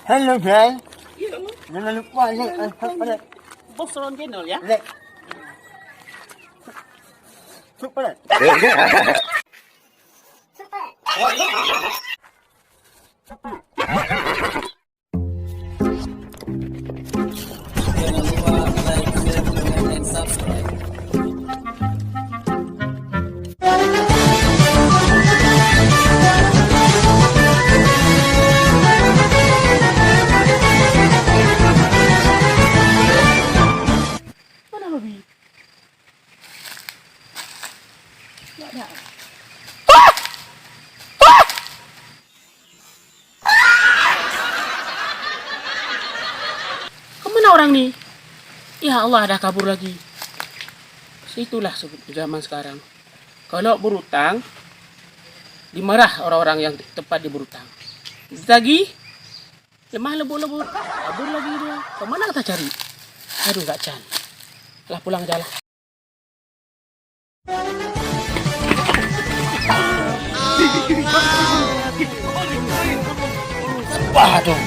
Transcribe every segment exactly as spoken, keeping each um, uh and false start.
Halo, guys. Jangan lupa like dan subscribe. Bos Ron Channel, ya. Like. Subscribe. Mana babi? Tak ada. Kemana orang ni? Ya Allah, dah kabur lagi. Situlah se-, zaman sekarang. Kalau berutang, dimarah orang-orang yang tempat dia berutang. Ditagih, lemah lembut-lembut, kabur lagi dia. Kemana kita cari? Aduh, gak can. Lah pulang aja lah. Bah, aduh.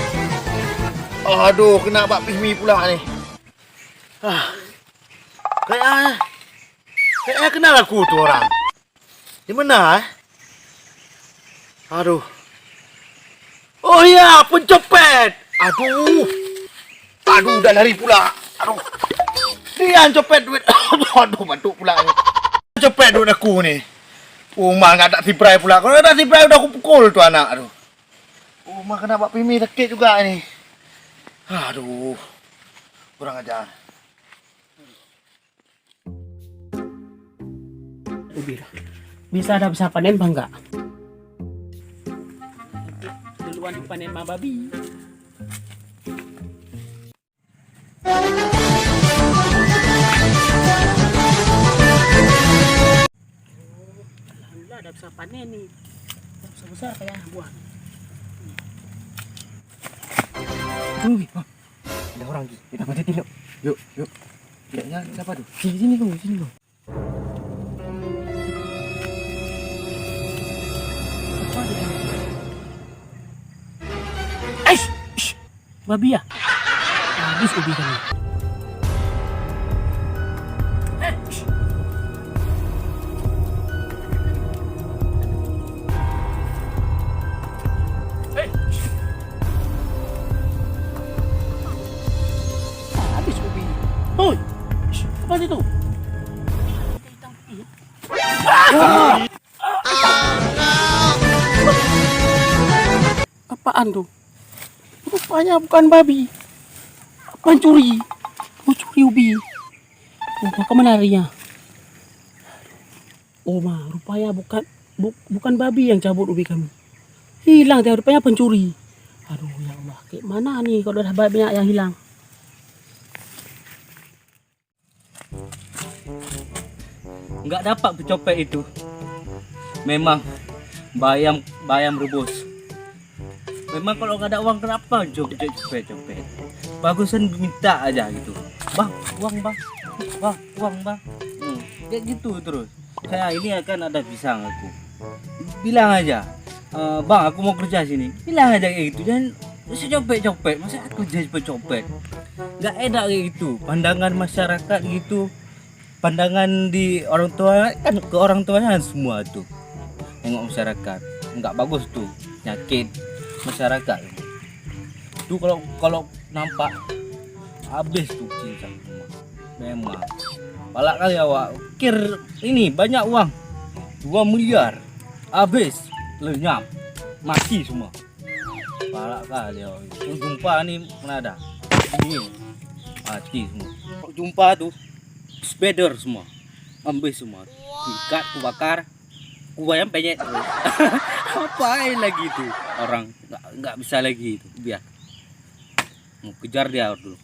Aduh, kena bak Fihmi pula ni. Ah. Kayaknya, kayaknya kenal aku tu orang. Di mana, eh? Aduh. Oh ya, pencopet. Aduh. Aduh, dah lari pula. Aduh. Dia yang copet duit. Aduh, batuk pula ni. Copet duit aku ni. Oh, ma, nggak ada sibrai pula. Kalau ada sibrai, udah aku pukul tu anak tu. Oh, ma, kena bak Fihmi sakit juga ni. Aduh. Kurang ajar. Ubi lah. Bisa ada bisa panen apa enggak? Duluan dipanen ma babi. Alhamdulillah, dah bisa panen ni. Dah besar-besar kayak buah. Ui, ada orang lagi. Kita bantu tilok. Yuk, yuk. Tiloknya siapa tu? Sini, sini, Bang. Sini, Bang. Apa dia? Aish! Ish! Babi ya? Habis ubi kami. Eh, ish! Eh, ish! Habis ubi. Hoi! Apa itu? Apaan tu? Rupanya bukan babi. Pencuri. Pencuri ubi. Oh, ke mana larinya? Oh, ma, rupanya bukan, bu-, bukan babi yang cabut ubi kami. Hilang dia, rupanya pencuri. Aduh, ya Allah, kayak mana ni kalau dah banyak yang hilang? Enggak dapat pencopet itu. Memang bayam, bayam rebus. Memang kalau nggak ada uang, kenapa copet-copet? Bagusan minta aja gitu. "Bang, uang, Bang. Bang, uang, Bang." Hmm, kayak gitu terus. Kayak ini akan ada pisang aku. Bilang aja, "Eh, Bang, aku mau kerja sini." Bilang aja kayak gitu. Jangan secopet-copet. Masa aku jadi pecopet? Nggak enak kayak gitu. Pandangan masyarakat gitu. Pandangan di orang tua kan ke orang tuanya semua tu. Tengok masyarakat. Nggak bagus tu. Nyakit masyarakat. Tu kalau, kalau nampak, habis tu cinta. Memang. Palak kali awak. Kir ini banyak uang. Dua miliar. Habis. Lenyap. Mati semua. Palak kali awak. Jumpa ni mana ada. Ini. Mati semua. Jumpa tu. Spider semua. Habis semua. Ikat, ku bakar. Ku bayang penyet. Apa lagi tu? Orang nggak, nggak bisa lagi tu. Biar. Mau kejar dia dulu.